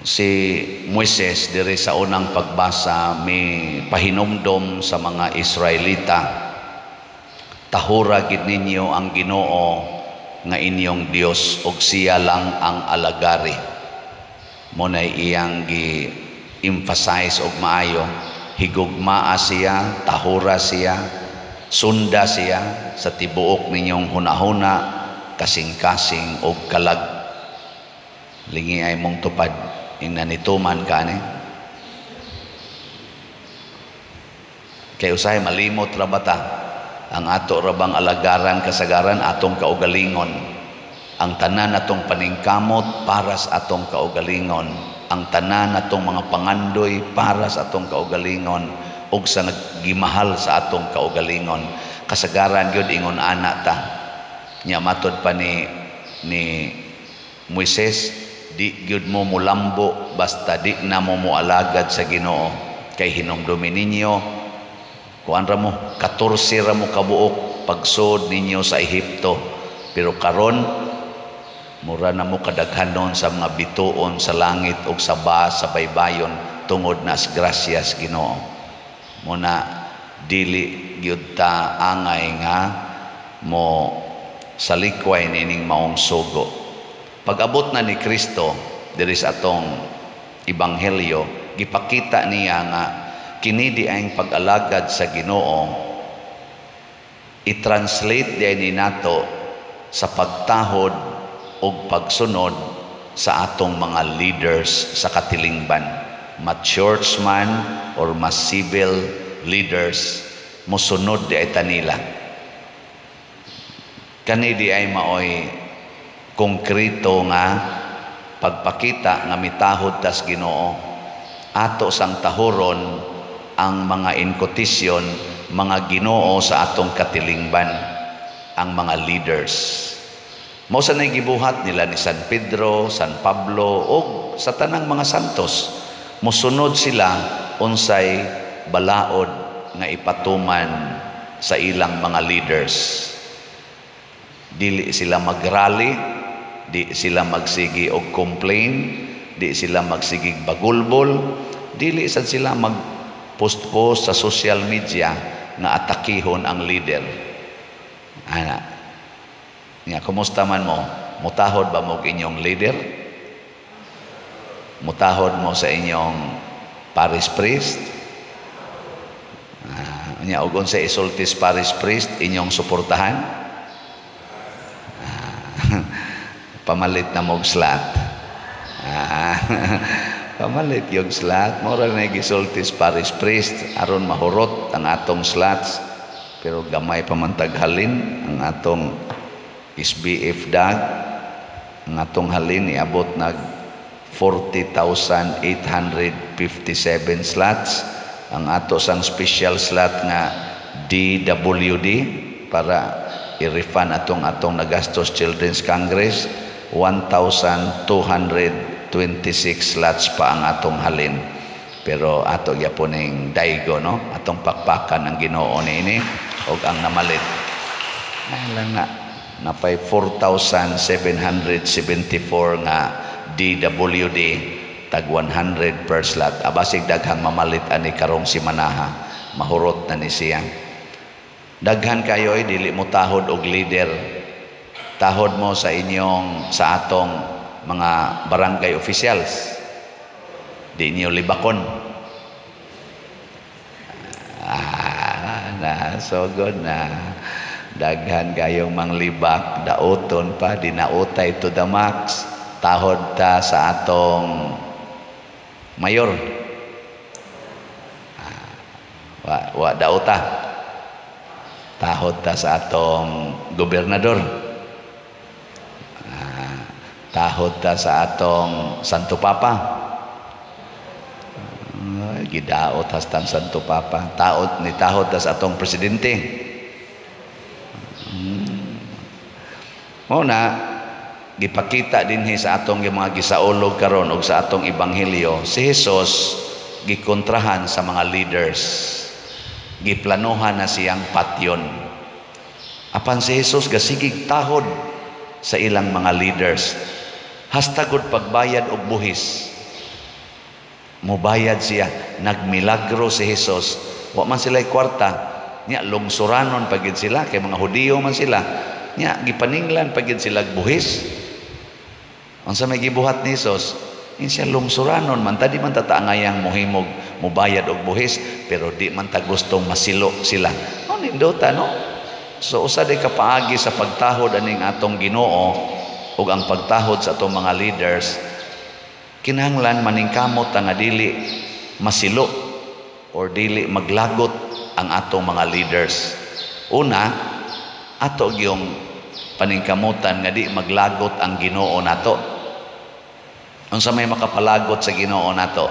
Si Moises diri sa unang pagbasa may pahinumdom sa mga Israelita: "Tahura gid ninyo ang Ginoo nga inyong Dios ug siya lang ang alagari." Mo nay iyang gi emphasize og maayo: higugmaa siya, tahura siya, sunda siya sa tibuok ninyong hunahuna, kasing-kasing og kalag. Lingi ay mong tupad ingna nituman ka ani, kay usahay malimot ra bata. Ang ato ra bang alagaran kasagaran atong kaugalingon. Ang tanan atong paningkamot para sa atong kaugalingon, ang tanan atong mga pangandoy para sa atong kaugalingon ug sa gimahal sa atong kaugalingon. Kasagaran gyud ingon ana ta. Nya matod pa ni Moises, di gyud mo mulambo basta di na mo moalagad sa Ginoo, kay hinumdumi ninyo, kuan ra mo, 14 ra mo kabuok pagsud ninyo sa Ehipto, pero karon mura na mo kadaghanon sa mga bituon sa langit ug sa ba sa baybayon tungod na sa grasyas Ginoo. Muna dili gyud ta angay nga mo salikway nining maong sugo. Pag-abot na ni Kristo diri sa atong ebanghelyo, gipakita niya nga kini di ang pag-alagad sa Ginoo, i-translate di ni nato sa pagtahod ug pagsunod sa atong mga leaders sa katilingban, ma churchman or ma civil leaders, mosunod di ay tanila. Kani di ay maoy konkreto nga pagpakita nga mitahod tas Ginoo. Ato sang tahuron ang mga inkotisyon, mga Ginoo sa atong katilingban, ang mga leaders. Mao sa nay gibuhat nila ni San Pedro, San Pablo ug sa tanang mga santos. Mosunod sila unsay balaod nga ipatuman sa ilang mga leaders. Dili sila magrally, di sila magsigi og complain, di sila magsigig bagulbol, dili sad sila mag post-post sa social media nga atakihon ang leader. Ana. Nga kumusta man mo? Mutahod ba mo inyong leader? Mutahod mo sa inyong parish priest? Nya og unsa isultis parish priest inyong suportahan? Pamalit na mog slot. Pamalit yung slot. Mora na gisultis parish priest aron mahurot ang atong slots. Pero gamay pa man taghalin ang atong SBF dag. Ang atong halin iabot nag 40,857 slots. Ang ato sang special slot nga DWD para i-refund atong atong nagastos Children's Congress, 1,226 slots pa ang atong halin. Pero ato gyapon ning daigo, no, atong pakpakan ang Ginoo niini ug ang namalit. Ay lang na napay 4,774 nga DWD, tag 100 per slot. Abasig daghang mamalit ani karong simanaha, mahurot na ni siya. Daghan kayo ay dili mo tahod og leader. Tahod mo sa inyong, sa atong mga barangay officials. Di niyo libakon. Na so good na daghan kayong manglibak, dauton pa, dinautay to the max. Tahod ta sa atong mayor. Wa, wa dauta. Tahod ta sa atong gobernador. Tahod ta sa atong Santo Papa. Gidaot hastang Santo Papa. Taot ni tahod ta sa atong presidente. Mao na gipakita dinhi sa atong mga gisaulog karon og sa atong ebanghelyo, si Jesus gikontrahan sa mga leaders. Giplanuhan na siyang patyon. Apan si Jesus gasigig tahod sa ilang mga leaders. Hasta gud pagbayad og buhis. Mubayad siya. Nagmilagro si Jesus. Wa man sila kwarta. Nya lungsuranon pagid sila kay mga Hudiyo man sila. Nya gipaninglan pagid sila buhis. Unsa may gibuhat ni Jesus? In siya lungsuranon man ta, di man tataangayang mohimog mubayad og buhis, pero di man ta gustong masilo sila. No, nindota, no? So usa di ka paagi sa pagtahod aning atong Ginoo ug ang pagtahod sa atong mga leaders, kinahanglan maningkamot ta nga dili masilo or dili maglagot ang atong mga leaders. Una, ato gyung paningkamutan nga di maglagot ang Ginoo nato. Unsa may makapalagot sa Ginoo nato?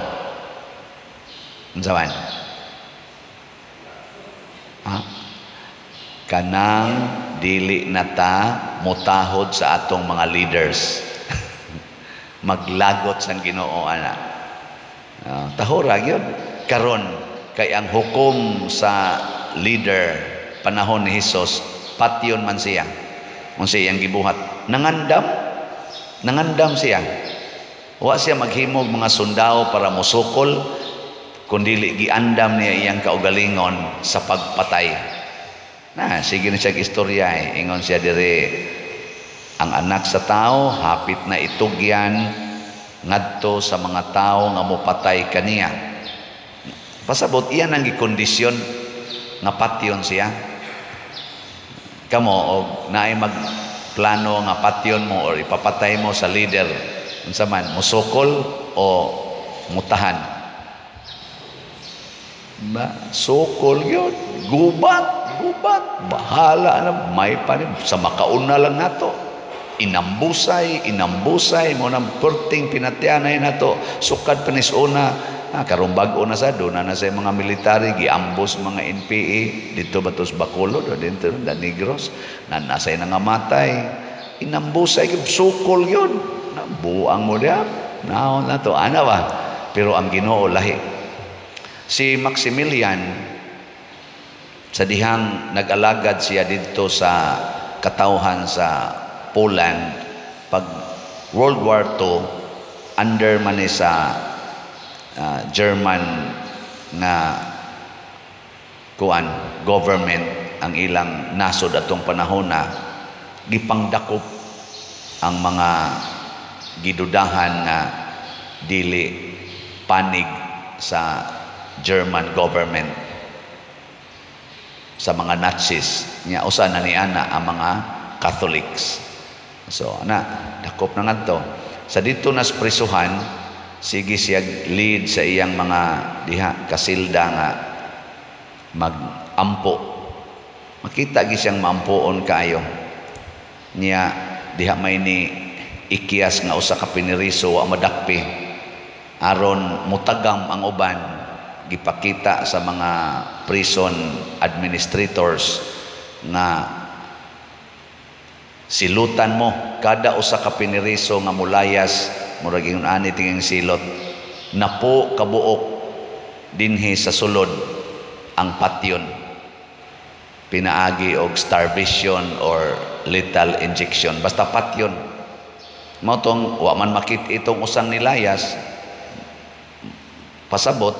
Unsa man? Ha? Kanang dili na ta mutahod sa atong mga leaders. Maglagot sa Ginoo ana. Tahora gyud karon kay ang hukom sa leader panahon ni Hesus, patyon man siya. Unsa iyang gibuhat? Nangandam, nangandam siya. Wa siya maghimog mga sundao para mosukol, kundi giandam niya iyang kaugalingon sa pagpatay. Na, sige na siya istorya eh. Ingon siya dire, ang Anak sa Tao hapit na itugyan ngadto sa mga tao nga mopatay kaniya. Pasabot iyan ang gikondisyon nga patyon siya. Kamo og naay magplano nga patyon mo or ipapatay mo sa leader, unsa man, musukol o mutahan? Ba, sukol gyud, gubat, gubat, bahala na, may pa sa makauna lang nato. Inambusay, inambusay, mo nang perting pinatyanay nato, sukad panis una, karon bag-o na sa, doon na sa mga military, giambos mga NPA, dito ba tos Bacolod, o dito, da Negros, na nasay nangamatay, inambusay, sukol yun, buang mo diya, naon na to, ana ba? Pero ang Ginoo lahi. Si Maximilian, sa dihang nag-alagad siya didto sa katawhan sa Poland, pag World War II, under man ni sa German nga kuan government ang ilang nasod atong panahon na gipangdakop ang mga gidudahan nga dili panig sa German government, sa mga Nazis. Nya usa na ni ana ang mga Catholics. So ana, dakop na ngadto sa dito nas prisuhan. Sige siya lead sa iyang mga diha kasilda nga magampo. Makita gi siyang maampoon kaayo niya. Diha may ni ikyas nga usa ka piniriso, wa madakpi. Aron mutagam ang uban, gipakita sa mga prison administrators nga silutan mo kada usa ka piniriso nga mulayas. Murag ingon ani tinging silot, napo kabuok dinhi sa sulod ang patyon pinaagi og starvation or lethal injection, basta patyon. Mao tong wa man makit itong usang nilayas. Pasabot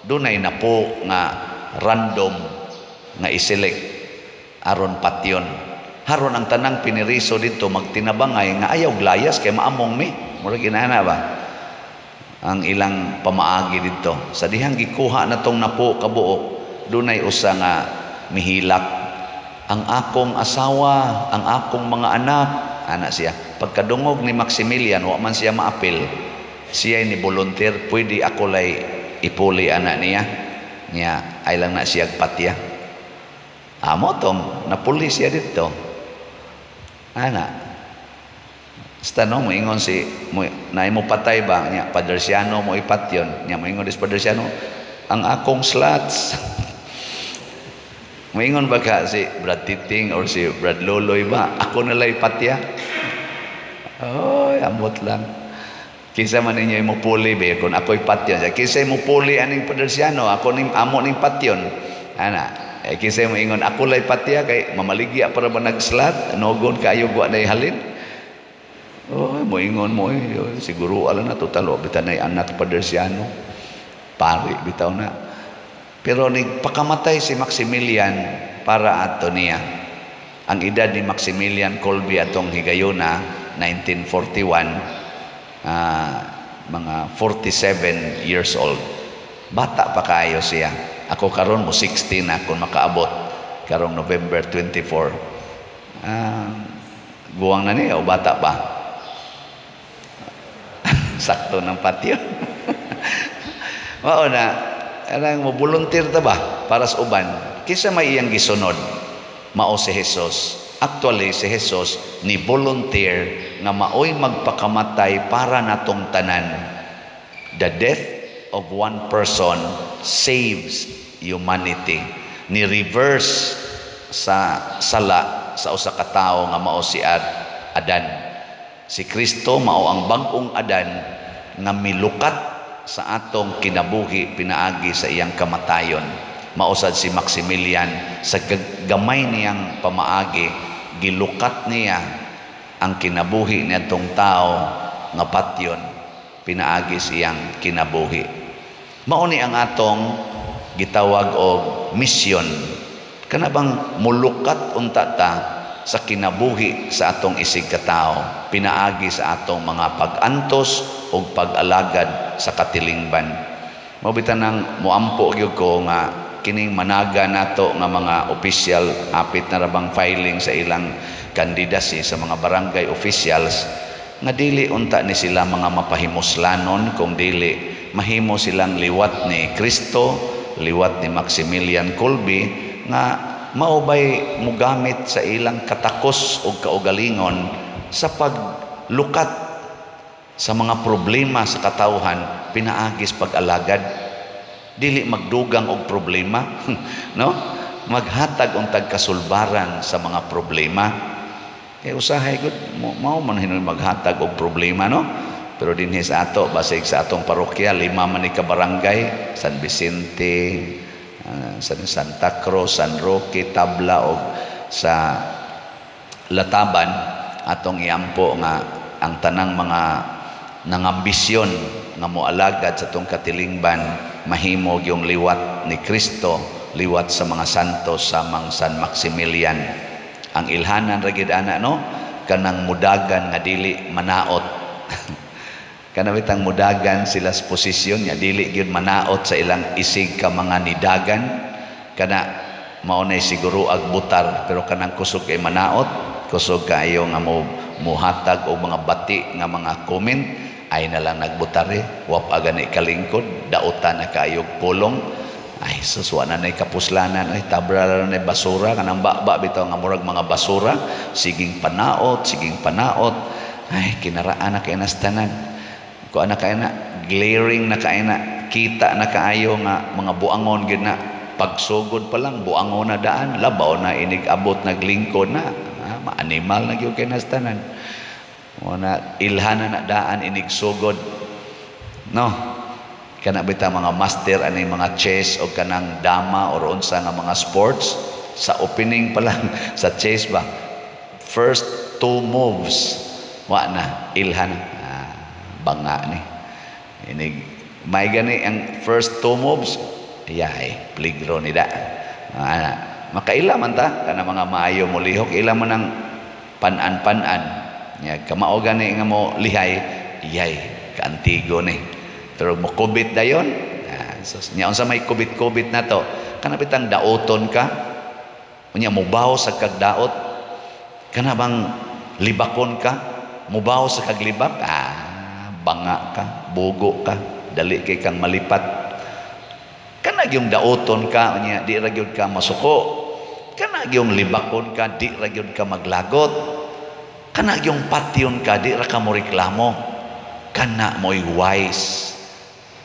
dunay napo nga random nga iselect aron patyon. Haron ang tanang piniriso dito magtinabangay nga ayaw layas kay maamong mi. Murag inana ba ang ilang pamaagi dito. Sa dihang gikuha na tong napo kabuok, dunay usa nga mihilak, "Ang akong asawa, ang akong mga anak," ana siya. Pagkadungog ni Maximilian, wa man siya maapil, siya ni volunteer, "Pwede ako lay ipuli," ana niya. Niya ay lang na siya patya. Amo tong napuli siya dito ana. Basta no, moingon si mo, naay mo patay ba niya, Padersiano mo ipatyon niya. Moingon dis Padersiano, "Ang akong slots." Moingon ba ka si Brad Titing or si Brad Loloy ba, "Ako na lay patya"? Oy, amot lang. Kinsa man ninyo mo puli ba kung ako'y patyon? Kinsa mo puli aning Padersiano? Ako ning amo ning patyon. Ana, eh kinsa mo ingon, "Ako lay patya kay mamaligya para ba nagslot, nogon kayo wa nay halin"? Oh, moingon mo eh, siguro ala na total wa bitan nay anak Padersiano. Pari bitaw na. Pero nagpakamatay si Maximilian para ato niya. Ang edad ni Maximilian Kolbe atong higayona, 1941, mga 47 years old. Bata pa kayo siya. Ako karon mo 60 na kung makaabot karong November 24. Guwang na niya o bata pa? Sakto ng patio. Mao na, anang mo volunteer ta ba para sa uban? Kinsa may iyang gisunod? Mao si Jesus. Actually, si Jesus ni volunteer nga maoy magpakamatay para natong tanan. The death of one person saves humanity. Ni reverse sa sala sa usa ka tawo nga mao si Adan. Si Kristo mao ang bag-ong Adan nga milukat sa atong kinabuhi pinaagi sa iyang kamatayon. Mao sad si Maximilian, sa gamay niyang pamaagi, gilukat niya ang kinabuhi niadtong tao nga patyon pinaagi sa iyang kinabuhi. Mao ni ang atong gitawag og mission. Kana bang mulukat unta ta sa kinabuhi sa atong isig katao pinaagi sa atong mga pag-antos ug pag-alagad sa katilingban. Mao bitaw nang muampo gyud ko nga kining managa nato nga mga official, apit na rabang filing sa ilang candidacy sa mga barangay officials, nga dili unta ni sila mga mapahimuslanon, kung dili mahimo silang liwat ni Kristo, liwat ni Maximilian Kolbe, nga mao bay mugamit sa ilang katakos ug kaugalingon sa paglukat sa mga problema sa katawhan pinaagis pag-alagad. Dili magdugang og problema, no? Maghatag untag kasulbaran sa mga problema. Kay usahay gud mao man hinuon maghatag og problema, no? Pero dinhi sa ato, basig sa atong parokya, lima man ni ka barangay: San Vicente, Santa Cruz, San Roque, Tabla og sa Lataban. Atong iampo nga ang tanang mga nangambisyon nga moalagad sa atong katilingban mahimo yung liwat ni Kristo, liwat sa mga santos samang San Maximilian. Ang ilhanan ra gid ana, no? Kanang mudagan nga dili manaot. Kana bitang mudagan sila sa posisyon nga dili gyud manaot sa ilang isig ka mga nidagan. Kana mao nay siguro ag butar, pero kanang kusog kay manaot, kusog kaayo nga mo muhatag og mga bati nga mga comment, ay na lang nagbutare, wa pa gani kalingkod, dautan na kaayog pulong. Ay sus, wa na nay kapuslanan, ay tabra na nay basura. Kanang ba bitaw nga murag mga basura, siging panaot, siging panaot. Ay kinaraan na kay nastanan ko ana kay na glaring na kay na kita na kaayo nga mga buangon gid na. Pagsugod pa lang, buangon na daan, labaw na inig abot naglingkod na, maanimal na gyud kay nastanan. Mo na ilhanan na daan inig sugod, no? Kana bitaw mga master ani mga chess o kanang dama or unsa nga mga sports, sa opening pa lang sa chess ba, first two moves, wa na ilhan, banga ni inig may gani ang first two moves, yay pligro ni da. Makaila man ta kana mga maayo mo lihok, ila man ang pan-an-pan-an nya kamao gani nga mo lihay, yay kaantigo ni. Pero mo kubit dayon, so, nya unsa may kubit-kubit na to? Kana bitang daoton ka, unya mubaw sa kagdaot. Kana bang libakon ka, mubaw sa kaglibak, banga ka, bugo ka, dali kay kang malipat. Kana gyung daoton ka, unya di ra gyud ka masuko. Kana gyung libakon ka, di ra gyud ka maglagot. Kana gyung patyon ka, di ra ka mo reklamo. Kana mo'y wise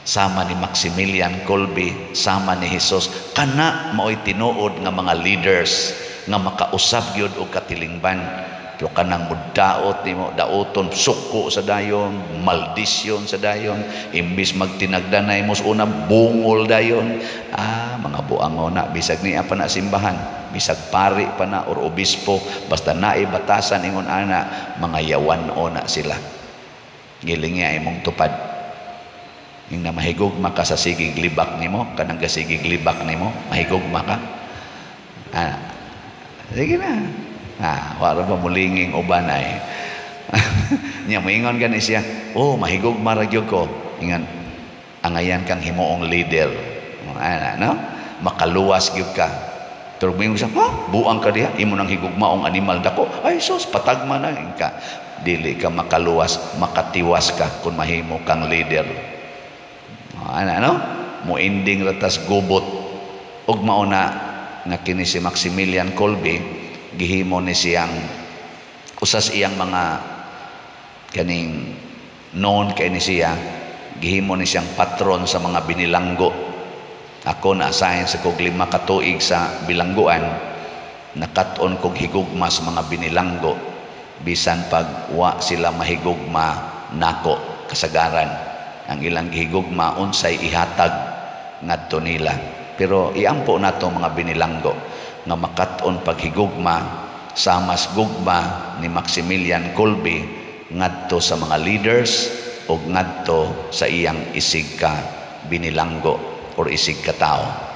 sama ni Maximilian Kolbe, sama ni Jesus. Kana mao'y tinuod nga mga leaders nga makausab gyud og katilingban. Pero kanang mudaot nimo, daoton, suko sa dayon, maldisyon sa dayon, imbis magtinagdanay mo sa una, bungol dayon. Mga buangon na, bisag niya pa na simbahan, bisag pari pa na or obispo, basta naay batasan ingon ana, mga yawan-o na sila. Giling niya imong tupad. Yung na mahigugma ka sa sigig libak nimo, kanang gasigig libak nimo, mahigugma ka. Ah, sige na. Ah, wala ba mulinging uban ay. Nya moingon gani siya, "Oh, mahigugma ra gyud ko." Ingan, angayan kang himuong leader. Ana, no? Makaluwas gyud ka. Pero moingon siya, "Ha? Buang ka diha, imo nang higugmaong animal dako. Ay sus, patagma na ka." Dili ka makaluwas, makatiwas ka kung mahimo kang leader. Ana, no? Mo-ending ra tas gubot. Ug mao na nga kini si Maximilian Kolbe, gihimo ni siyang usas iyang mga kaning known kay ni siya, gihimo ni siyang patron sa mga binilanggo. Ako na assign sa kog 5 ka tuig sa bilangguan, nakat-on kog higugma sa mga binilanggo bisan pag wa sila mahigugma nako. Kasagaran ang ilang gihigugma unsay ihatag ngadto nila, pero iampo nato mga binilanggo nga makat-on paghigugma sama sa gugma ni Maximilian Kolbe ngadto sa mga leaders o ngadto sa iyang isig ka binilanggo or isig ka tao.